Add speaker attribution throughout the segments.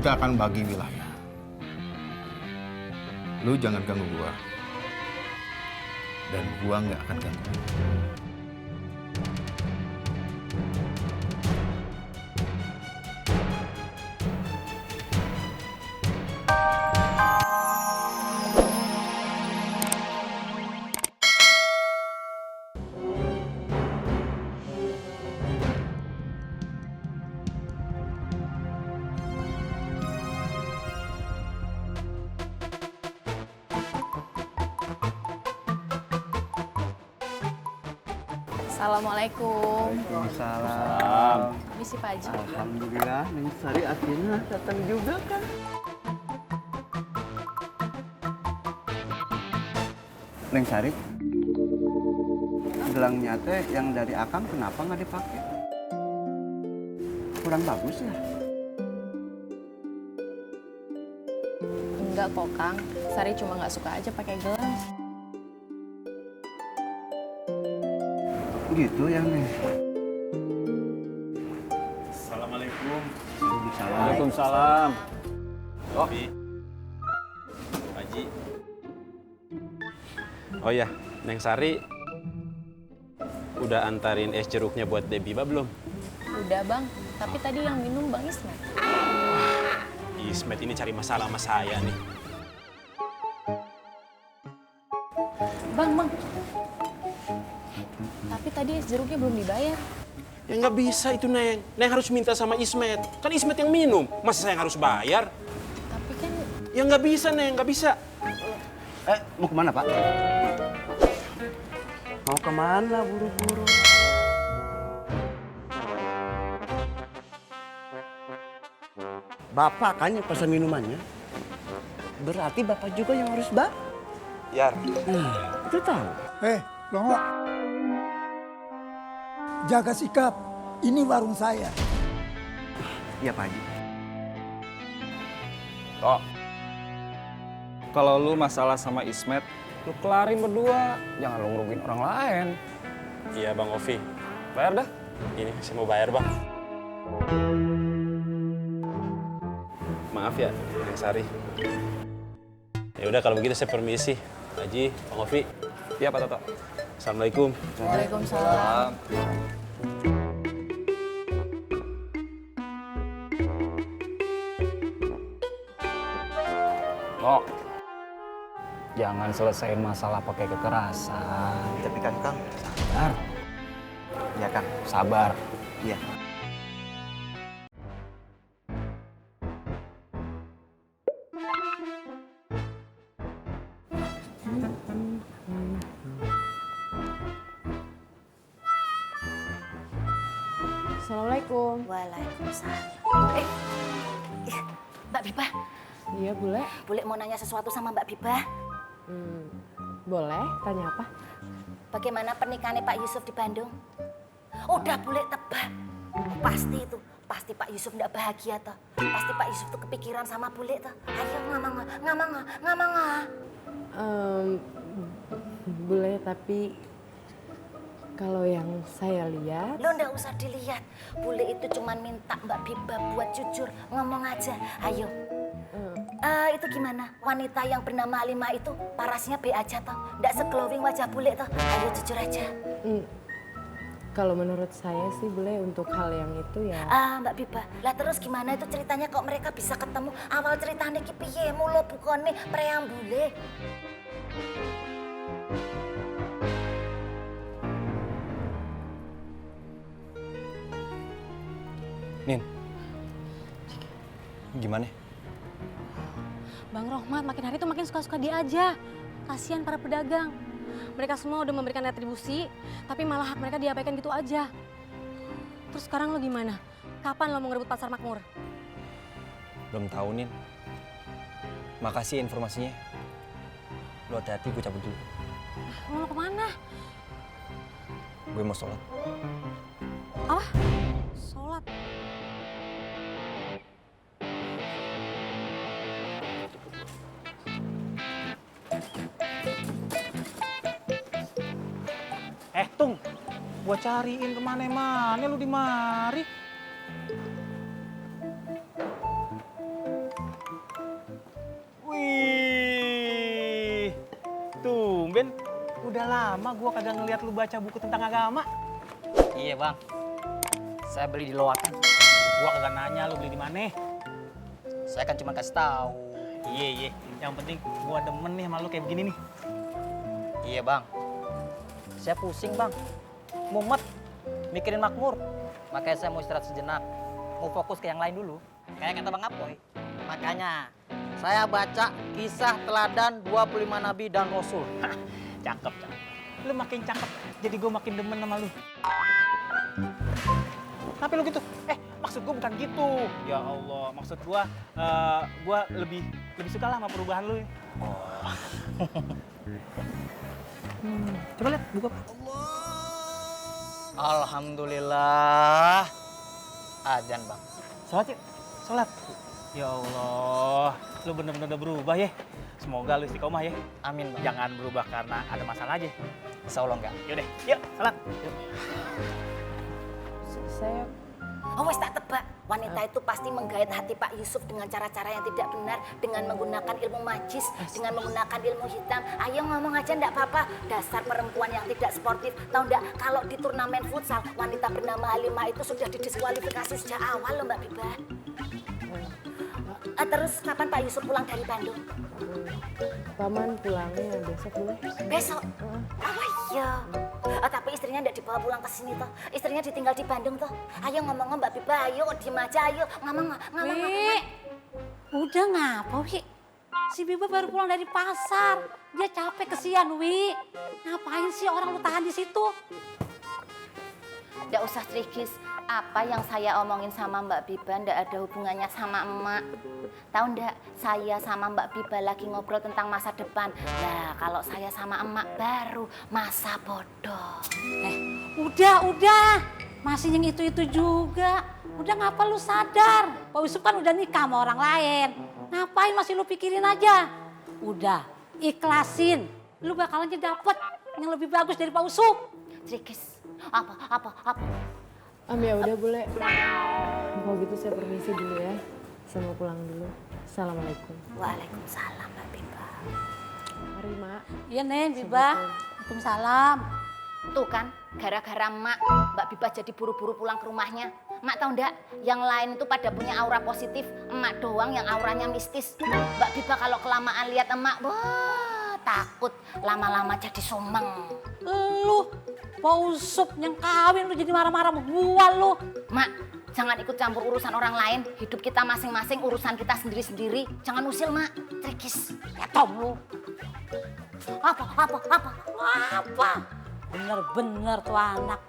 Speaker 1: kita akan bagi wilayah. Lu jangan ganggu gua. Dan gua nggak akan ganggu lu.
Speaker 2: Assalamualaikum.
Speaker 3: Waalaikumsalam.
Speaker 2: Misi Pak Haji.
Speaker 3: Alhamdulillah, Neng Sari akhirnya datang juga kan. Neng Sari, gelangnya teh yang dari Akang kenapa nggak dipakai? Kurang bagus ya?
Speaker 2: Enggak kok Kang, Sari cuma nggak suka aja pakai gelang.
Speaker 3: Gitu ya, Neng.
Speaker 4: Assalamualaikum.
Speaker 3: Waalaikumsalam.
Speaker 4: Oh, Haji. Oh ya, Neng Sari udah antarin es jeruknya buat Debiba belum?
Speaker 2: Udah Bang, tapi tadi yang minum Bang Ismet.
Speaker 4: Ismet ini cari masalah sama saya nih.
Speaker 2: Bang. Tapi tadi es jeruknya belum dibayar.
Speaker 4: Ya nggak bisa itu, Neng. Neng harus minta sama Ismet. Kan Ismet yang minum. Masa saya yang harus bayar?
Speaker 2: Tapi kan
Speaker 4: Ya nggak bisa, Neng. Nggak bisa.
Speaker 3: Mau kemana, Pak? Mau kemana buru-buru? Bapak kan yang pesan minumannya. Berarti Bapak juga yang harus
Speaker 4: Yar.
Speaker 3: Nah, itu tahu.
Speaker 5: Longo. Jaga sikap. Ini warung saya.
Speaker 3: Iya, Pak Haji.
Speaker 6: Tok, kalau lu masalah sama Ismet, lu kelarin berdua. Jangan lu ngerugiin orang lain.
Speaker 4: Iya, Bang Ovi.
Speaker 6: Bayar dah.
Speaker 4: Ini saya mau bayar, Bang. Maaf ya, Neng Sari. Ya udah kalau begitu saya permisi. Haji, Bang Ovi.
Speaker 6: Iya, Pak Toto.
Speaker 4: Assalamualaikum.
Speaker 2: Waalaikumsalam.
Speaker 6: Tok, jangan selesaiin masalah pakai kekerasan.
Speaker 3: Tapi kan, Kang.
Speaker 6: Sabar.
Speaker 3: Iya, Kang.
Speaker 6: Sabar.
Speaker 3: Iya.
Speaker 2: Assalamualaikum.
Speaker 7: Waalaikumsalam. Mbak Biba,
Speaker 2: Iya boleh.
Speaker 7: boleh mau nanya sesuatu sama Mbak Biba?
Speaker 2: Boleh, tanya apa?
Speaker 7: Bagaimana pernikahannya Pak Yusuf di Bandung? Udah boleh tebak. Pasti itu, pasti Pak Yusuf nggak bahagia toh. Pasti Pak Yusuf tuh kepikiran sama bule toh. Ayo ngamang.
Speaker 2: Boleh, tapi kalau yang saya lihat,
Speaker 7: Lo nggak usah dilihat. Bule itu cuman minta Mbak Biba buat jujur, ngomong aja. Ayo. Itu gimana? Wanita yang bernama Alimah itu parasnya B aja toh. Nggak seglowing wajah bule toh. Ayo jujur aja.
Speaker 2: kalau menurut saya sih boleh untuk hal yang itu ya.
Speaker 7: Mbak Biba, lah terus gimana itu ceritanya kok mereka bisa ketemu? Awal ceritanya ki piye mulo bukone preambule.
Speaker 6: Nin, gimana?
Speaker 8: Bang Rohmat makin hari tuh makin suka-suka dia aja. Kasihan para pedagang. Mereka semua udah memberikan retribusi, tapi malah hak mereka diabaikan gitu aja. Terus sekarang lo gimana? Kapan lo mau ngerebut pasar makmur?
Speaker 6: Belum tahu, Nin. Makasih informasinya. Lo hati-hati, gue cabut dulu.
Speaker 8: Lo mau kemana?
Speaker 6: Gue mau sholat.
Speaker 8: Apa? Sholat?
Speaker 9: Tung, gua cariin kemana-mana lu di mari. Udah lama gua kagak ngeliat lu baca buku tentang agama.
Speaker 10: Iya bang, saya beli di Loakan.
Speaker 9: Gua kagak nanya lu beli di mana.
Speaker 10: Saya kan cuma kasih tahu.
Speaker 9: Iya. Yang penting gua demen nih sama lu kayak begini nih.
Speaker 10: Iya bang, saya pusing bang, mumet, mikirin makmur. Makanya saya mau istirahat sejenak, mau fokus ke yang lain dulu. Kayak kata Bang Apoy. Makanya saya baca kisah teladan 25 nabi dan rasul.
Speaker 9: Cakep. Lu makin cakep, jadi gua makin demen sama lu. Tapi lu gitu? Maksud gua bukan gitu. Ya Allah, maksud gua lebih suka lah sama perubahan lu. Oh. Coba lihat buku apa?
Speaker 10: Alhamdulillah. Azan bang.
Speaker 9: Sholat yuk, sholat. Ya Allah, lu bener-bener udah berubah ya. Semoga lu istiqomah ya.
Speaker 10: Amin bang.
Speaker 9: Jangan berubah karena ada masalah aja.
Speaker 10: Insya Allah enggak.
Speaker 9: Yaudah, yuk sholat. Yuk.
Speaker 2: Saya
Speaker 7: Oh wes tak tebak, wanita itu pasti menggait hati Pak Yusuf dengan cara-cara yang tidak benar, dengan menggunakan ilmu magis, dengan menggunakan ilmu hitam. Ayo ngomong aja ndak apa-apa, dasar perempuan yang tidak sportif. Tahu ndak kalau di turnamen futsal, wanita bernama Halimah itu sudah didiskualifikasi sejak awal loh Mbak Biba. Terus kapan Pak Yusuf pulang dari Bandung?
Speaker 2: paman pulangnya besok boleh?
Speaker 7: Besok? Oh iya. Tapi istrinya ndak dibawa pulang ke sini toh. Istrinya ditinggal di Bandung toh. Ayo ngomong Mbak Biba, ayo diem aja ayo. Ngomong.
Speaker 8: Udah ngapa, Wi? Si Biba baru pulang dari pasar. Dia capek kesian, Wi. Ngapain sih orang lu tahan di situ?
Speaker 7: Ndak usah trigis. Apa yang saya omongin sama Mbak Biba ndak ada hubungannya sama emak. Tahu ndak, saya sama Mbak Biba lagi ngobrol tentang masa depan. Nah, kalau saya sama emak baru masa bodoh.
Speaker 8: Udah. Masih yang itu-itu juga. Udah ngapa lu sadar? Pak Yusuf kan udah nikah sama orang lain. Ngapain masih lu pikirin aja? Udah, ikhlasin. Lu bakalan dapet yang lebih bagus dari Pak Yusuf.
Speaker 7: Trigis. Apa?
Speaker 2: Ya udah boleh. Kalau gitu saya permisi dulu ya. Saya mau pulang dulu. Assalamualaikum.
Speaker 7: Waalaikumsalam Mbak Biba.
Speaker 2: Mari Mak.
Speaker 8: Iya Nen, Biba. Waalaikumsalam.
Speaker 7: Tuh kan, gara-gara Mbak Biba jadi buru-buru pulang ke rumahnya. Mak tahu ndak, yang lain itu pada punya aura positif, emak doang yang auranya mistis. Mbak Biba kalau kelamaan lihat emak, wah takut lama-lama jadi sumeng.
Speaker 8: Lu, Pak Yusuf yang kawin lu jadi marah-marah sama gua lu.
Speaker 7: Mak, jangan ikut campur urusan orang lain. Hidup kita masing-masing, urusan kita sendiri-sendiri. Jangan usil, Mak. Trikis.
Speaker 8: Ketom lu.
Speaker 7: Apa?
Speaker 8: Bener-bener tuh anak.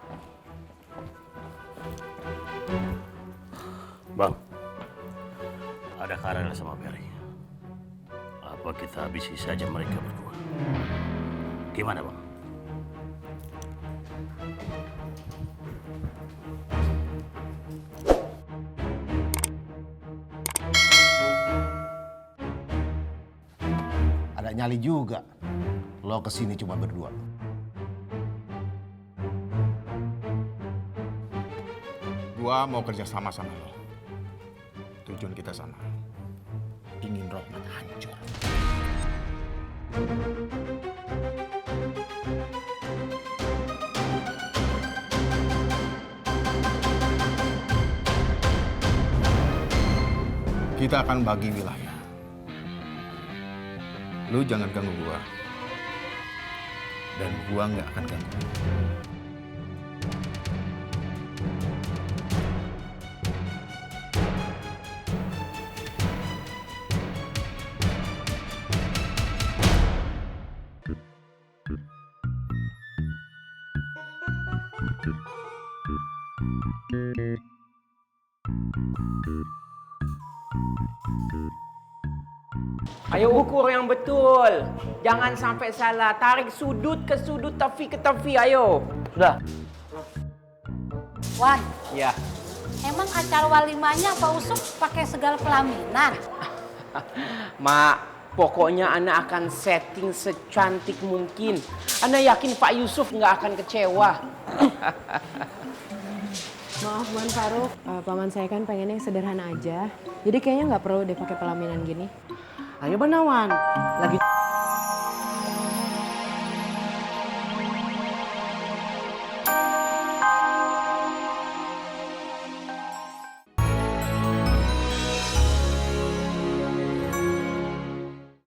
Speaker 11: Bang, ada Karel sama Mary. Apa kita habisi saja mereka berdua? Gimana, Bang?
Speaker 12: Ada nyali juga. Lo kesini cuma berdua.
Speaker 1: Gua mau kerja sama lo. Tujuan kita sama. Ingin Rohmat hancur. Kita akan bagi wilayah. Lu jangan ganggu gua. Dan gua nggak akan ganggu.
Speaker 13: Ayo ukur yang betul. Jangan sampai salah. Tarik sudut ke sudut, tepi ke tepi. Ayo.
Speaker 10: Sudah.
Speaker 8: Wan,
Speaker 13: Ya.
Speaker 8: emang acara walimanya Pak Yusuf pakai segala pelaminan?
Speaker 13: Mak, pokoknya Ana akan setting secantik mungkin. Ana yakin Pak Yusuf nggak akan kecewa.
Speaker 2: Maaf Wan Faruk, paman saya kan pengennya yang sederhana aja. Jadi kayaknya nggak perlu deh pakai pelaminan gini.
Speaker 3: Ayo Benawan, lagi